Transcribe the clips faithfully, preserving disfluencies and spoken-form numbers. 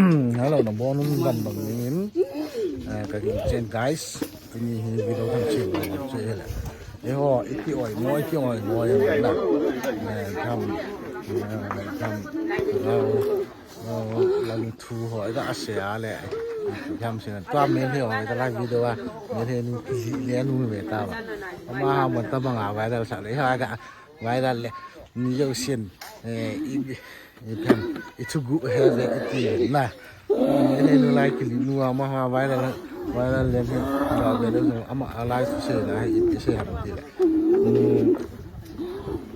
Hmm, hello, nabon um dam bang in. Eh, ka kin chen guys. Tuni hi video kan chen bang chen hele. Eh ho, iti oi mo, iti oi mo, eh, na. Eh, dam, eh, dam, eh, eh, lang thu ho, ita ase ale. Dam sin, tua men hi ho, ita live video a, men hi nu, le nu me ta ba. Ama ha, mo ta bang a, viral sa le, ha, ita viral le, ni yo sin, eh, i, i phem, i thugu he ve, iti na. Ni he nu lai kili nu ama ha viral, viral le he, la ve le ama a lai thu se na he, iti se ha ti le. Hmm.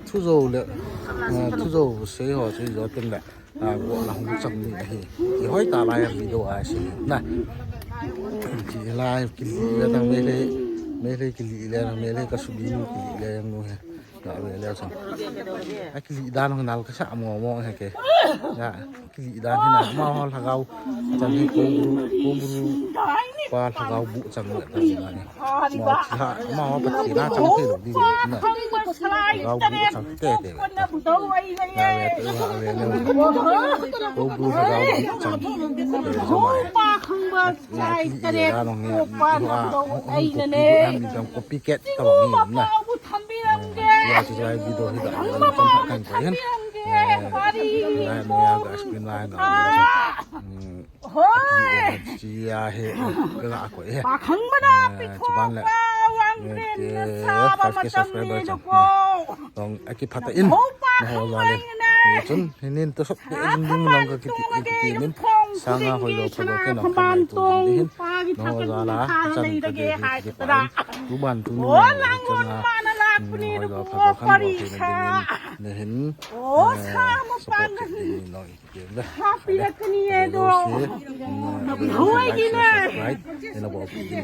Thu zo le, eh, thu zo se ho, se zo ten le. Ah, go la hung chang ni ahi. Ki hoi ta lai video a se na. Ki lai kili le tang me le, me le kili le, me le ka su bi nu kili le yang nu he. Ka ve le sang. A kili dan hong nal ka sa mo mo he ke. Ya, kili dan he na ma ho lhagao. Chang he ko bu, ko bu. Pa lhagao bu chang le ta ni. Ma ho pa thi na chang te lo di na. Lhagao bu chang te te. Ya ve te ha ve le. Ko bu lhagao bu chang. Te so ma. Copycat ta bang hi na. Tua chu lai video hi ka kan kan ko hin. Lai mo ya ka screen lai na. Chia he ka ga ko he. Chuban le. Five K subscriber chang. Tong aki phata in. Na ho la le. Chun hinin to sok pe ding ding nang ka kiti kiti min. Sanga hoi lo pha lo ke nang ka mai to ding hin. Na ho la la. Chan ka de kiti pa. Tu ban tu ni. Hoi lo pha lo khan ho ke na ding hin. Support ke ding nang. Happy kani e do. Hoi kine. Ina bo kine.